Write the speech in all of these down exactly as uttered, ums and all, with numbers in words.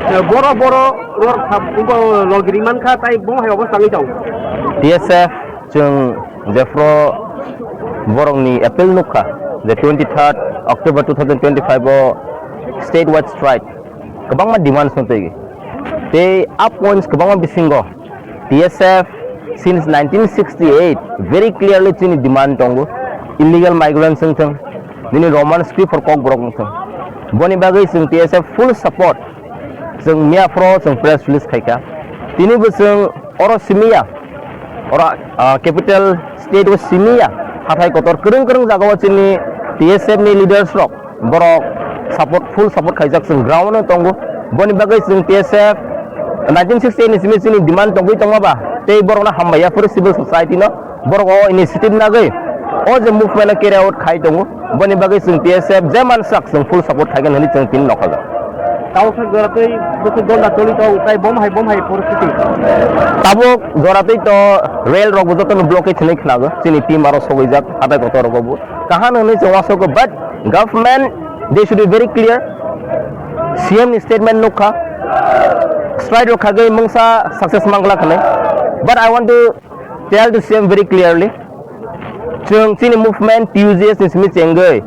Boro boro ror khap ubo logiri mankha tai bo hai obo tangwi tong. T S F chwng jephro borokni appeal nukha je twenty-third October two thousand twenty-five o statewide strike kwbangma demands no twi tei a points kwbangma bisingo T S F since nineteen sixty-eight very clearly chini demand tongo, illegal migrants wngthung, nini Roman script for Kokborok wngthung, boni bagwi chwng T S F full support. Chwng miya phoro chwng press release khaikha, tini bo chwng oro simiya, oro, ah, capital state o simiya, hathai kotor kwrwng kwrwng jagao chini T S F ni leaders rok borok support, full support khaijak, chwng ground o tongo. Boni bagwi chwng T S F nineteen sixty-eight ni simi chini demand tongwi tongma ba tei borokno hambai ya phuru civil society no, borok o initiative nagwi o je movement no carry out khai tongo. Boni bagwi chwng T S F je mansak chwng full support khaigwn hwnwi chwng tini nokha jak. Tabuk khe joratwi bwswk gonda choli tong tai bom hai bom hai poristiti. Tabuk joratwi to rail rok bo jotono blockade hwnwi khnago, chini team aro sogwijak hatai kotor rogo bo. Kaham hwnwi chwng wansukgo, but government, they should be very clear. C M ni statement nukha, strike rok khagwi mungsa success mangla khwnwi. But I want to tell the C M very clearly. Chwng chini movement T U J S ni simi chengwi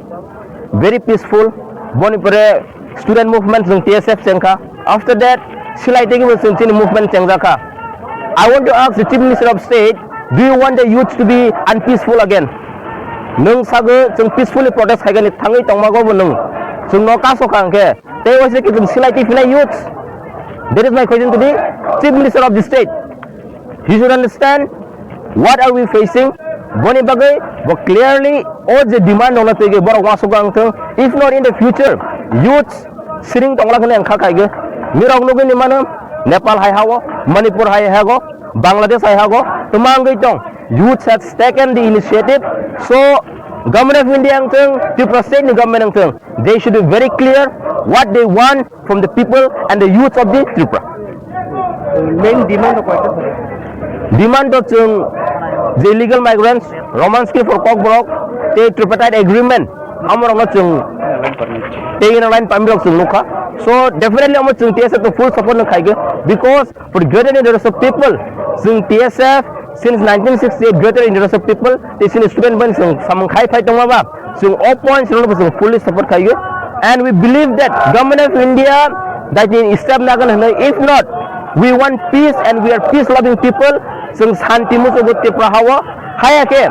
very peaceful. Boni pore student movement chwng T S F chengkha. After that, silai tei bo chwng chini movement chengjakha. I want to ask the Chief Minister of State, do you want the youth to be unpeaceful again? Nwng sago chwng peacefully protest khaigani thangwi tongmago bo nwng. Chwng no kaso kha hwnkhe tei waisa khe chwng silai tei philai youth. That is my question to the Chief Minister of the state. He should understand what are we facing. Boni bagwi bo clearly o je demand rokno twi borok uansukgo ang thung. If not in the future, youths siring tongla kheno ang kha khaigwi. Nirok nugwi ni mano Nepal hai hao, Manipur hai hago, Bangladesh hai hago, twmangwi tong. Youths has taken the initiative. So, Government of India ang thung, Tripura state ni government ang thung, they should be very clear what they want from the people and the youth of the Tripura. Main demand of what? Demand to chwng je illegal migrants, Roman script for Kokborok, tei tripartite agreement, amorokno chwng tei inner line permit rok chwng nukha. So definitely amo chwng T S F to full support no khaigwi, because for greater interest of people, chwng T S F since nineteen sixty-eight greater interest of people, tei chini student bai chwng samung khai phai tongma ba, chwng o points rokno chwng fully support khaio. And we believe that Government of India that in step nagan hwnwi, if not, we want peace and we are peace loving people, chwng shanti muchungo Tripura hao, haya khe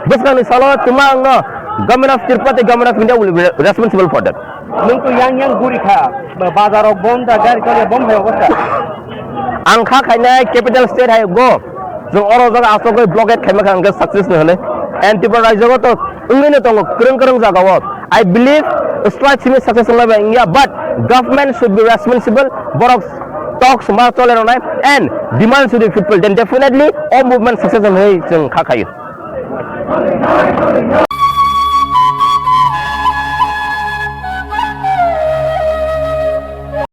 bwskangni salo twma angno Government of Tripura tei Government of India will be responsible for that. Nwng to yang yang guri kha, bazar rok bom da, gari toli bom hai obostha. Ang kha khainai capital state hai go. Jwng oro jaga asogwi blockade khaima kha hwnkhe success ni hwnwi. And Tripura rajyo to wngwi no tongo kwrwng kwrwng jaga o. I believe strike simi success wngmani wngya, but government should be responsible. Borok talks ma chole rwnai and demand should be fulfilled. Then definitely all movement success hwnwi chwng kha khaio.